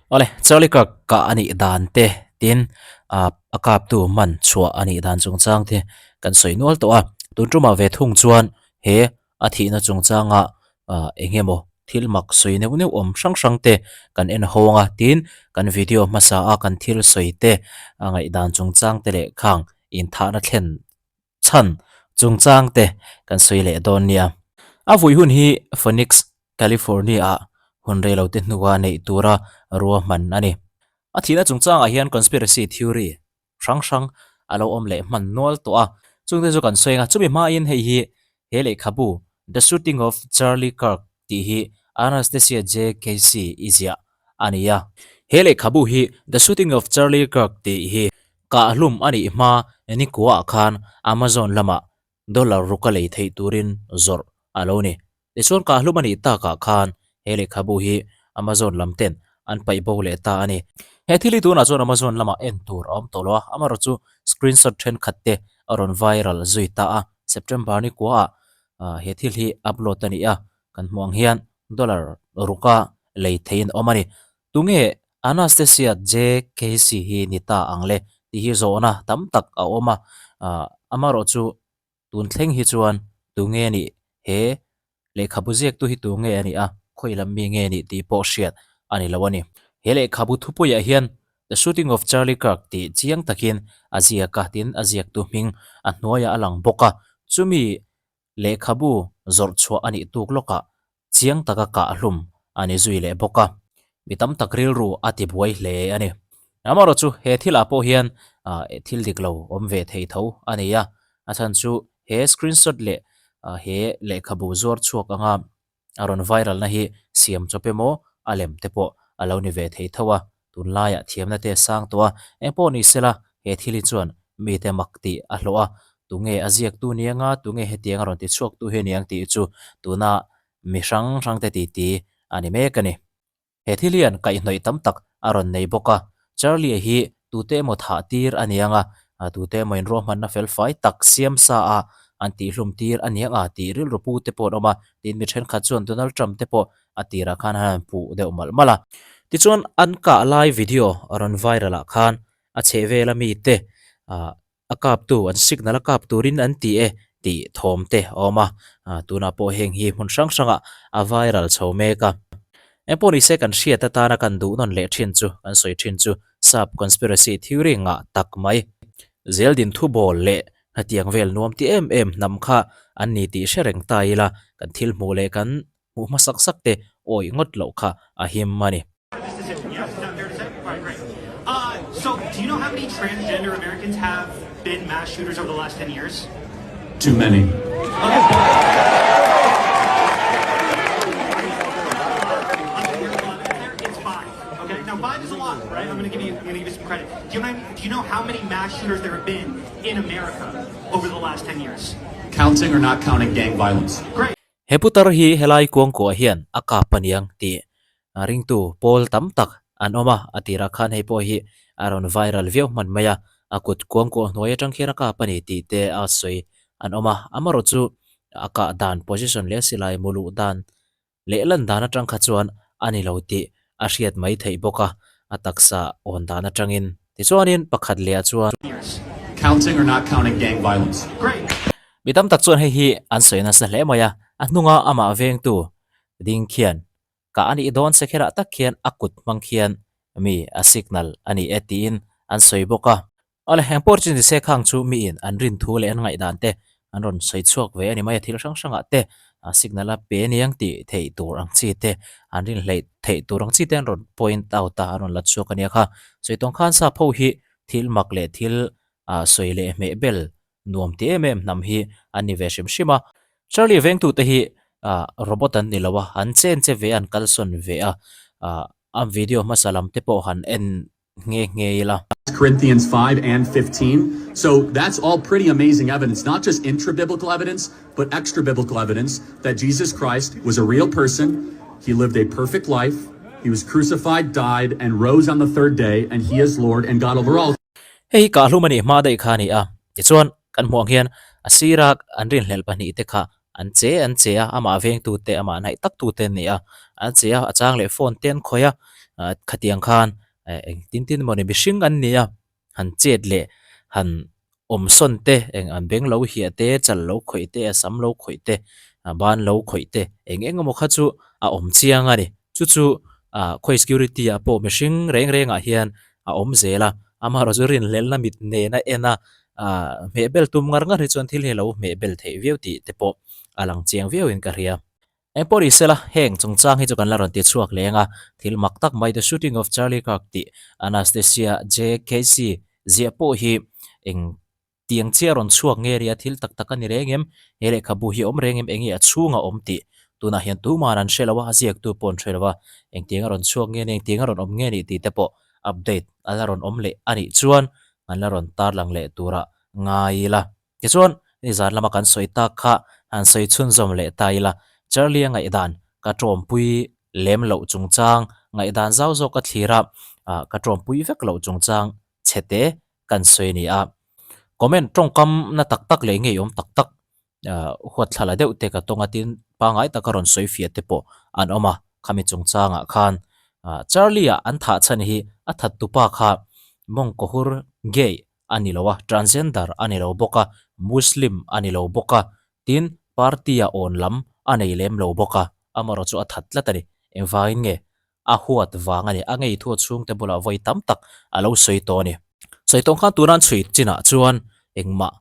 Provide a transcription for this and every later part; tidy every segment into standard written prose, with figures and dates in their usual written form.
Awle, Charlie Kirk kah a nih dan te tin a kaptu man chhuah a nih dan chungchang te kan sawi nual tawh a. Tun tumah ve thung chuan he a thihna chungchanga eng emaw thil mak sawi neuh neuh awm hrang hrang te kan en hawng a tin kan video hmasa a kan thil sawi te a ngaihdan chungchang te leh khang inthahna thlen chhan chungchang te kan sawi leh dawn nia. A vui hun hi Phoenix, California ah hun rei lo te hnua neih tura ruahman a ni. A thihna chungchangah hian conspiracy theory hrang hrang a lo awm leh hman nual tawh a, chungte chu kan sawi ang a, chumi hmain hei hi he lehkhabu The Shooting of Charlie Kirk tih hi Anastasia J. Casey i ziah a ni a. He lehkhabu hi The Shooting of Charlie Kirk tih hi kahhlum a nih hma nikuaah khan Amazon lamah dollar ruka lei theih turin zawrh a lo ni. Tichuan kahhlum a nih takah khan he lehkhabu hi Amazon lam ten an paih bo leh ta a ni. He thil hi tunah chuan Amazon lamah en tur a awm tawh lo a, amaherawh chu screenshot thenkhat te a rawn viral zui ta a. September ni kuaah he thil hi upload a ni a, kan hmuh ang hian dollar ruka lei theihin a awm a ni. Tunge Anastasia JKC hi ni ta ang le tih hi zawhna tam tak a awm a, amaherawh chu Tun thleng hi chuan tunge a nih? He lehkhabu ziaktu hi tunge a nih a, khawi lam mi nge a nih tih pawh hriat a ni lo a ni. He lehkhabu thupuiah hian The Shooting of Charlie Kirk tih chiang takin a ziak a, tin a ziaktu hming a hnuaiah a lang bawk a. Chumi lehkhabu zawrh chhuah a nih tuk lawkah Chiang taka kah hlum a ni zui leh bawk a, mi tam tak rilru a ti buai hle a ni. Amaherawh chu he thilah pawh hian thil dik lo awm ve thei tho a ni a, a chhan chu he screenshot leh he lehkhabu zuar chhuak anga a rawn viral na hi siam chawp emaw a lem te pawh a lo ni ve thei tho a, tunlaiah thiamna te a sang tawh a, eng pawh ni sela he thil hi chuan mite mak tih a hlawh a, tunge a ziaktu niang a, tunge hetiang a rawn ti chhuaktu hi aniang tih chu tuna mi hrang hrang te titi a ni mek a ni. He thil hian kaihhnawih tam tak a rawn nei bawk a, Charlie-a hi tute emaw thah tir a niang a, tute emaw inruahmanna fel fai tak siam sa a an tihhlum tir a niang a tih rilru pu te pawh an awm a, tin mi thenkhat chuan Donald Trump te pawh a tirah khan an han puh deuh malh malh a. Tichuan an kah lai video a rawn viral ah khan a chheh vela mite ah a kaptu an signal a kap turin an ti e tih thawm te a awm a, tunah pawh heng hi hmun hrang hrangah a viral chho mek a. Engpawh nise kan hriat atana kan duh nawn leh thin chu kan sawi thin chu sap conspiracy theory ngah tak mai. Zeldin thubawl leh hetiang vel nuam ti em em hnam kha an ni tih hre reng ta ila kan thil hmuh leh kan hmuh hmasak sak te awih ngawt loh kha a him a ni. Too many. Counting or not counting gang violence. He putar hi helai kuangkuah hian a kap aniang tih ringtu pawl tam tak an awm a, a tirah khan hei pawh hi a rawn viral viau hman mai a, a kut kuangkuah hnuai atang khian a kap a ni tih te a sawi an awm a, amaherawh chu a kah dan position leh a silai mu luh dan leh lan dan atang kha chuan a ni lo tih a hriat mai theih bawk a, a taksa awn dan atangin. Tichuanin pakhat leh ah chuan. Counting or not counting gang violence. Mi tam tak chuan hei hi an sawi nasa hle mai a, a hnunga amah vengtu ding khian kah a nih dawn sekherah tak khian a kut hmang khian mi a signal a ni e tiin an sawi bawk a. Awle, heng pawh chu nise khang chu miin an rin thu leh an ngaihdan te an rawn sawi chhuak ve a ni mai a, thil hrang hrangah te signal a pe aniang tih theih tur ang chi te an rin hleih theih tur ang chi te an rawn point out a, an rawn la chhuak a nia kha. Sawi tawng khan sap ho hi thil mak leh thil sawi leh hmeh bel nuam ti em em hnam hi an ni ve hrim hrim a. Charlie vengtute hi robot an ni lo a, an chen che ve a, an kalsawn ve a, a video hmasa lam te pawh han en nghe nghe ila. Corinthians 5 and 15. So that's all pretty amazing evidence, not just intra-biblical evidence, but extra-biblical evidence that Jesus Christ was a real person. He lived a perfect life. He was crucified, died, and rose on the third day, and he is Lord and God over all. Hei hi kah hlum a nih hma daih kha a ni a, tichuan kan hmuh ang hian a sira an rinhlelh pahnihte kha an che an che a, amah vengtute, amah hnaih taktute an ni a, an che a, a chang leh phone te an khawih a. Khatiang khan eng tin tin emaw ni mihring an ni a, han chet leh han awm sawn te, eng an beng lo hiah te, chal lo khawih te, a sam lo khawih te, a ban lo khawih te, eng eng emaw kha chu a awm chiang a ni. Chu chu ah khawi security ah pawh mihring reng reng ah hian a awm zel a, amaherawhchu rinhlelhna mit nena en a, ah hmehbel tum ngar ngar hi chuan thil hi a lo hmehbel theih viau tih te pawh a lang chiang viau in ka hria. Eng pawh ni sela, heng chungchang hi chu kan la rawn ti chhuak leng a, thil mak tak mai The Shooting of Charlie Kirk tih Anastasia J. Casey ziah pawh hi eng tiang chiah rawn chhuak nge ria thil tak tak a ni reng em? He lehkhabu hi a awm reng em? Enge a chhunga awm tih tunah hian tuman an hre lo a, a ziaktu pawh an hre lo a, engtiang a rawn chhuak nge ni, engtiang a rawn awm nge ni tih te pawh update a la rawn awm leh a nih chuan an la rawn tarlang leh turah ngai ila. Tichuan, nizan lama kan sawi tak kha han sawi chhunzawm leh ta ila, Charlie-a ngaihdan ka tawmpui lem loh chungchang, ngaihdan zau zawk ka thlir a, ka tawmpui vek loh chungchang chhete kan sawi a ni a. Comment tawngkam na tak tak leh ngeiawm tak tak huatthla la deuh te ka tawng a, tin pangngai taka rawn sawi fiah te pawh an awm a, khami chungchangah khan Charlie-a an thah chhan hi a thattupa kha mawngkawhur gay a ni lo a, transgender a ni lo bawk a, Muslim a ni lo bawk a, tin party-a awn lam a nei lem lo bawk a, amaherawh chu a that tlat a ni. Engvangin nge? A huat vang a ni. A ngei thu a chhungte bulah vawi tam tak a lo sawi tawh a ni. Sawi tawng khan tuna an chhui chinah chuan engmah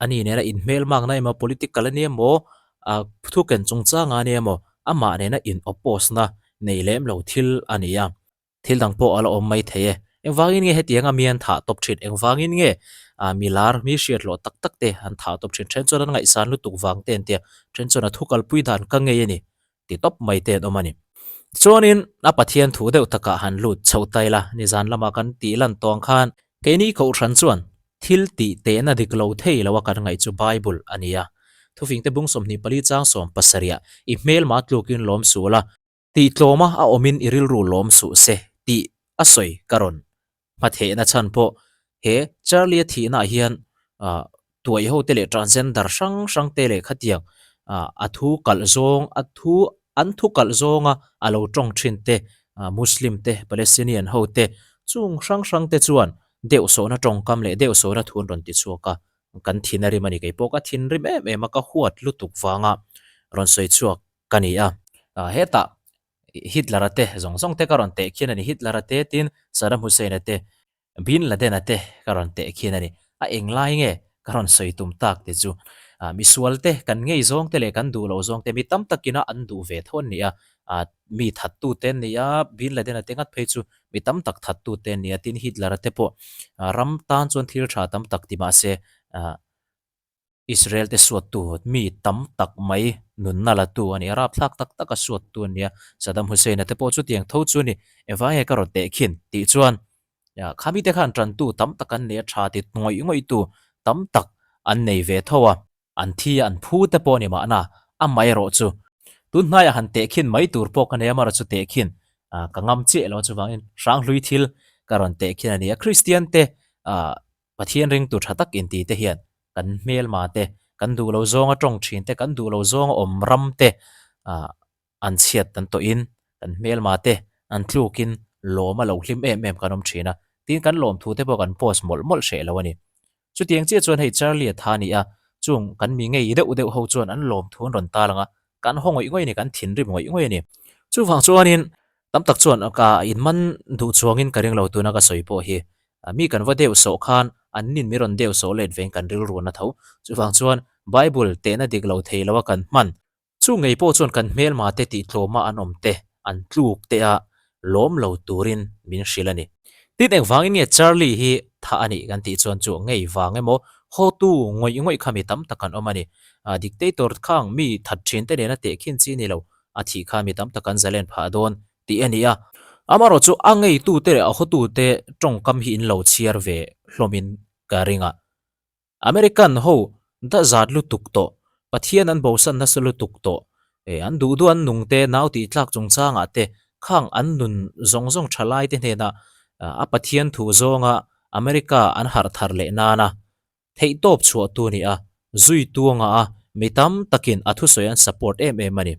a ni nena inhmelmakna emaw, political a ni emaw, thuken chungchanga a ni emaw, amah nena in oppose na nei lem lo thil a ni a. Thil dang pawh a la awm mai thei e. Engvangin nge hetianga mi an thah tawp thin? Engvangin nge mi lar, mi hriathlawh tak tak te an thah tawp thin? Then chuan an ngaihsan lutuk vang te an ti a, then chuan a thu kalpui dan ka ngei a ni ti tawp mai te an awm a ni. Chuanin a Pathian thu deuh takah han lut chhoh ta ila, nizan lama kan tih lan tawng khan keini Kohhran chuan thil tih tehna dik lo thei lo a kan ngaih chu Bible a ni a. Thufingte bung 24 chang 17 ah i hmelma tlukin lawm sual a, Tih tlawma a awmin i rilru lawm suh se tih a sawi ka rawn hmathehna chhan pawh he Charlie-a thihnaah hian tuai ho te leh transgender hrang hrang te leh khatiang a thu kalh zawng a thu an thu kalh zawnga a lo tawng thin te Muslim te Palestinian ho te chung hrang hrang te chuan deuhsawhna tawngkam leh deuhsawhna thu an rawn ti chhuak a kan thin a rim a ni keipawh ka thinrim em em a ka huat lutuk vanga rawn sawi chhuak ka ni a. Hetah Hitler-a te zawng zawng te ka rawn teh khian a ni. Hitler-a te tin Saddam Hussein-a te, Bin Laden-a te ka rawn teh khian a ni. A englai nge ka rawn sawi tum tak te chu misual te kan ngei zawng te leh kan duh loh zawng te mi tam takin a an duh ve tho an ni a. Mi thattu te an ni a, Bin Laden-a te ngat phei chu mi tam tak thattu te an ni a. Tin Hitler-a te pawh ram tan chuan thil tha tam tak ti mahse Israel te suattu mi tam tak mai nunna la tu a ni a, rapthlak tak tak a suattu a ni a, Saddam Hussein-a te pawh chutiang tho chu a ni, engvang nge ka rawn teh khin tih chuan khami te khan tantu tam tak an nei a, tha ti ngawih ngawih tu tam tak an nei ve tho a, an thi a an phu te pawh a ni mahna amaherawh chu tun hnaiah han teh khin mai tur pawh ka nei a, amaherawh chu teh khin ka ngam chiah lo a chuvangin hranghlui thil ka rawn teh khin a ni a, Kristian te Pathian ringtu tha tak inti te hian kan hmelma te, kan duh lo zawnga tawng thin te, kan duh lo zawnga awm ram te ah an chhiat an tawhin kan hmelma te an tlukin lawm a lo hlim em em kan awm thin a, tin kan lawmthu te pawh kan post mawlh mawlh hreh lo a ni. Chutiang chiah chuan hei Charlie a tha a ni a, chung kan mi ngei deuh deuh ho chuan an lawmthu an rawn tal ang a, kan haw ngawih ngawih a ni, kan thinrim ngawih ngawih a ni. Chuvang chuanin Tam tak chuan ka inman duh chuangin ka ring lo tuna ka sawi pawh hi mi kan va deuh sawh khan an nin mi rawn deuh sawh let vein kan rilru na tho. Chuvang chuan Bible tehna dik lo thei lo a kan hman. Chu ngei pawh chuan kan hmelma te tih tlawma an awm te, an tluk te a lawm lo turin min hrilh a ni. Tin engvangin nge Charlie hi thah a nih kan tih chuan chu ngei vang emaw hawtu ngawih ngawih kha mi tam tak an awm a ni. Dictator khang mi that thin te nena tehkhin chi ni lo a thih kha mi tam tak an zalen phah dawn tih a ni a. Amaherawh chu a ngeitute leh a hawtute tawngkam hi in lo chhiar ve hlawmin ka ring a. American ho da zat lutuk tawh, Pathian an bosan nasa lutuk tawh, e an duh duh an nung te, nau tih tlak chungchangah te, khang an nun zawng zawng tha lai te hnenah a Pathian thu zawnga America an harh thar leh nana Theihtawp chhuahtu a ni a, zuitu a ngah a, mi tam takin a thusawi an support em em a ni.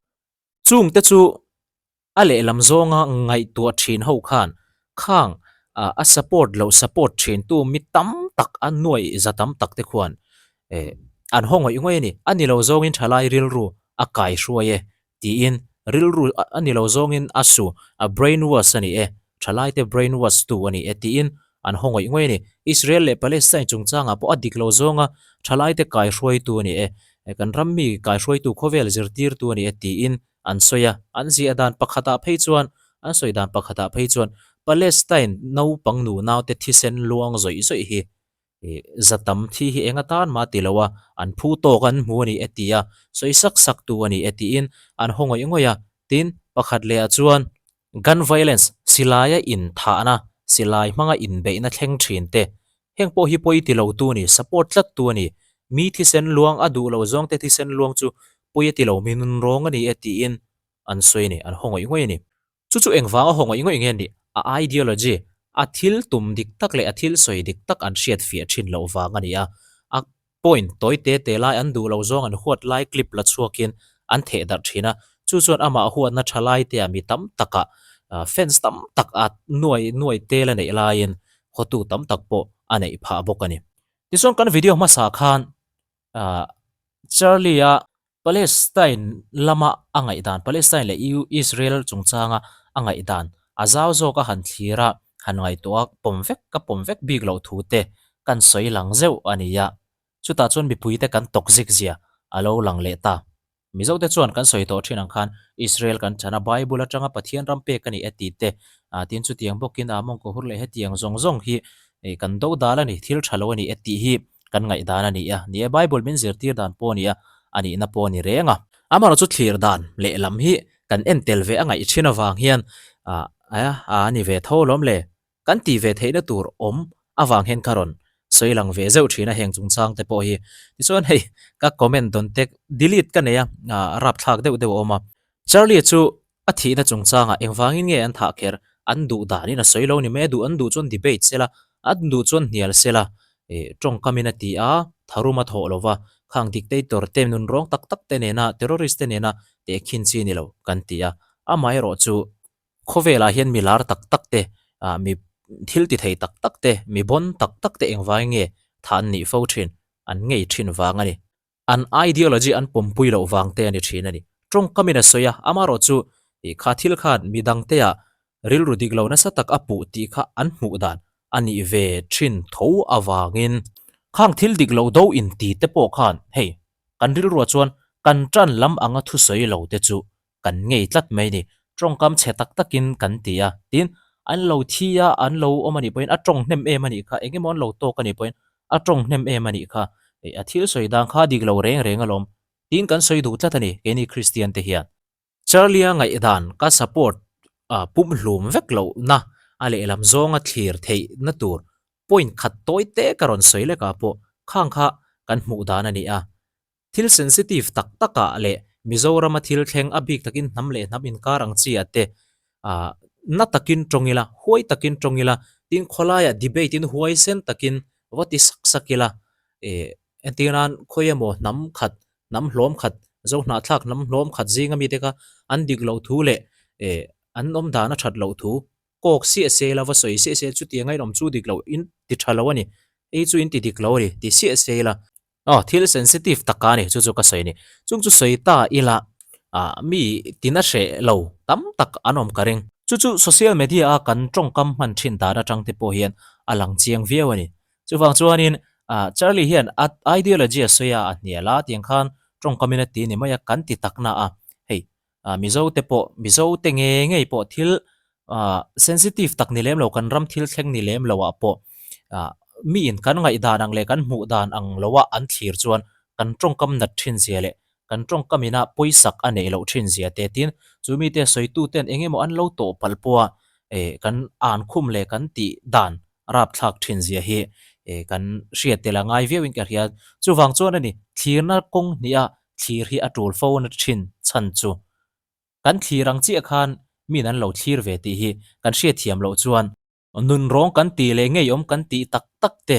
Chungte chu. A lehlam zawnga ngaihtuah thin ho khan khang a support loh support thin tu mi tam tak a nuai za tam tak te khuan eh an haw ngawih ngawih a ni. A ni lo zawngin thalai rilru a kai hruai e tiin rilru a ni lo zawngin a su a brain wash a ni e thalai te brain wash tu a ni e tiin an haw ngawih ngawih a ni. Israel leh Palestine chungchangah pawh a dik lo zawnga thalai te kai hruaitu a ni e kan ram mi kai hruaitu khawvel zirtirtu a ni e tiin an sawi a, an ziah dan pakhatah phei chuan, an sawi dan pakhatah phei chuan Palestine naupang nu naute thisen luang zawih zawih hi ih za tam thi hi eng atan mah ti lo a, an phu tawk an hmu a ni e ti a, sawi sak sak tu a ni e tiin an haw ngawih ngawih a, tin pakhat leh ah chuan gun violence silaia inthahna, silai hmanga inbeihna thleng thin te Heng pawh hi pawi ti lo tu a ni, support tlat tu a ni. Mi thisen luang a duh lo zawng te thisen luang chu pawi a ti lo, mi nun rawng a ni e tiin an sawi a ni, an haw ngawih ngawih a ni. Chu chu engvang a haw ngawih ngawih nge nih? A ideology, a thil tum dik tak leh a thil sawi dik tak an hriat fiah thin loh vang a ni a. A point tawi te te lai an duh lo zawng an huat lai clip la chhuakin an theh darh thin a, chu chuan amah huatna tha lai te ah mi tam takah fans tam tak a nuai nuai tel a neih laiin hotu tam tak pawh a neih phah bawk a ni. Tichuan kan video hmasa khan Charlie-a Palestine lama a ngaihdan, Palestine leh Israel chungchanga a ngaihdan a zau zawk a han thlir a, han ngaihtuah a, pawm vek ka pawm vek bik loh thu te kan sawi lang zeuh a ni a. Chutah chuan mipuite kan toxic zia a lo lang leh ta. Mizote chuan kan sawi tawh thin ang khan Israel kan chan a, Bible atanga Pathian ram pek a ni e tih te, tin chutiang bawkin a mawngkaw hur leh hetiang zawng zawng hi kan do dal a ni, thil tha lo a ni e tih hi kan ngaihdan a ni a. Ni e, Bible min zirtir dan pawh a ni a, a nihna pawh a ni reng a. Amaherawhchu thlir dan lehlam hi kan en tel ve a ngaih thin avang hian a ni ve tho alawm le. Kan tih ve theihna tur awm avang hian ka rawn sawi lang ve zeuh thin a heng chungchang te pawh hi. Tichuan hei ka comment dawn tek delete ka nei a, rapthlak deuh deuh a awm a. Charlie chu a thihna chungchangah engvangin nge an thah kher? An duh danin a sawi lo ni mai a, duh an duh chuan debate sela, an duh chuan hnial sela ih tawngkamin a ti a, tharum a thawh lo va, khang dictator te nunrawng tak tak te nena terrorist te nena tehkhin chi ni lo kan ti a. Amaherawhchu Khawvelah hian mi lar tak tak te, ah mi thil ti thei tak tak te, mi bawn tak tak te engvai nge tha an nih fo thin, an ngei thin vang a ni. An ideology an pawmpui loh vang te a ni thin a ni. Tawngkamin a sawi a, amaherawh chu ih kha thil khan mi dangte ah rilru dik lo nasa tak a puh tih kha an hmuh dan a nih ve thin tho avangin khang thil dik lo do inti te pawh khan hei kan rilruah chuan kan tan lam anga thusawi lo te chu kan ngei tlat mai ni. Tawngkam chhe tak takin kan ti a, tin, an lo thi a, an lo awm a nih pawhin a tawng hnem em a nih kha, eng emaw an lo tawk a nih pawhin a tawng hnem em a nih kha, ih a thil sawi dan kha dik lo reng reng alawm, tin kan sawi duh tlat a ni, keini Kristian te hian. Charlie-a ngaihdan ka support ah pumhlum vek lohna a lehlam zawnga thlir theihna tur point khat tawi te ka rawn sawi lekah pawh khang kha kan hmuh dan a ni a, Thil sensitive tak takah leh Mizorama thil thleng a bik takin hnam leh hnam inkar ang chi ah te ah na takin tawng ila, huai takin tawng ila, tin khawlaiah debate in huai sen takin va ti sak sak ila eh entir nan khawi emaw hnam khat, hnam hlawm khat, Zohnahthlak hnam hlawm khat zinga mite kha an dik loh thu leh eh an awm dan a that loh thu kawk siah se la va sawi siah se chutiang a inawm chu dik loh in ti tha lo a ni, hei chu in ti dik lo a ni ti siah se ila. Aw thil sensitive tak a ni chu chu ka sawi a ni. Chung chu sawi ta ila ah mi tina hreh lo tam tak an awm ka ring. Chu chu social media a kan tawngkam hman thin dan atang te pawh hian a lang chiang viau a ni. Chuvang chuanin ah Charlie hian a ideology a sawi a a hnial a tiang khan tawngkamin a ti ni mai a kan ti tak na a hei ah Mizo te pawh Mizo te nge ngei pawh thil ah sensitive tak ni lem lo kan ram thil thleng ni lem lo ah pawh ah mi in kan ngaihdan ang leh kan hmuh dan ang lo ah an thlir chuan kan tawngkam nat thin zia leh kan tawngkam ina pawisak a neih loh thin zia te tin chu mite sawi tu ten eng emaw an lo tawh palh pawh a eh kan an khum leh kan tih dan rapthlak thin zia hi eh kan hriat tel a ngai viau in ka hria chuvang chuan a ni thlirna kawng hnih a thlir hi a tul fo na thin chhan chu. Kan thlir ang chiah khan min an lo thlir ve tih hi kan hriatthiam loh chuan nun rawng kan tih leh ngeiawm kan tih tak tak te,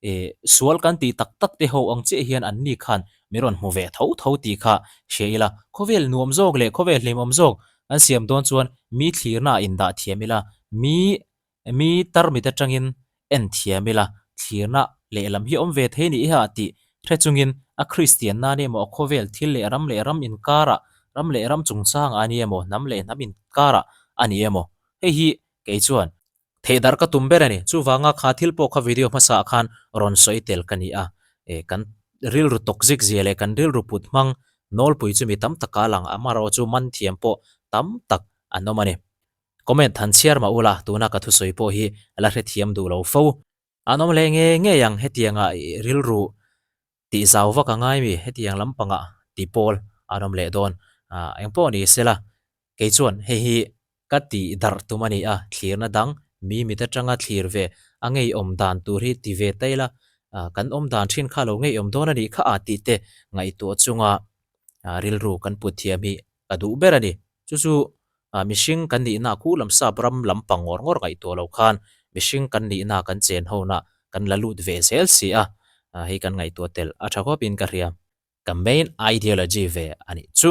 eh sual kan tih tak tak te ho ang chiah hian an ni khan min rawn hmu ve tho tho tih kha hria ila, khawvel nuam zawk leh khawvel hlimawm zawk An siam dawn chuan mi thlirna ah indah thiam ila, mi mi tarmit atangin en thiam ila, thlirna lehlam hi awm ve thei nih hi a tih hre chungin a Kristian na ni emaw a khawvel thil leh ram leh ram inkarah, ram leh ram chungchangah a ni emaw, hnam leh hnam inkarah a ni emaw. Hei hi kei chuan Theihdar ka tum ber a ni. Chuvanga kha thil pawh kha video hmasa ah khan rawn sawi tel ka ni a. E, kan rilru tawkzik zia leh kan rilru put hmang nawlpui chu mi tam tak a lang, amaherawh chu man thiam pawh tam tak an awm a ni. Comment han chhiar mah ula, tuna ka thusawi pawh hi la hrethiam duh lo fo. An awm leh ngei ngei ang hetianga rilru tih zau vak a ngai mi hetiang lampangah ti pawl an awm leh dawn. Engpawh ni sela kei chuan hei hi ka tih darh tum a ni a, thlirna dang mi mit atanga thlir ve a ngeiawm dan tur hi ti ve ta ila, kan awm dan thin kha lo ngeiawm dawn a nih kha a tih te ngaihtuah chunga rilru kan put thiam hi ka duh ber a ni. Chu chu mihring kan nihna khu lam sap ram lampang ngawr ngawr ngaihtuah lo khan mihring kan nihna kan chen hona kan la lut ve zel si a, hei kan ngaihtuah tel a tha khawpin ka hria. Ka main ideology ve a nih chu.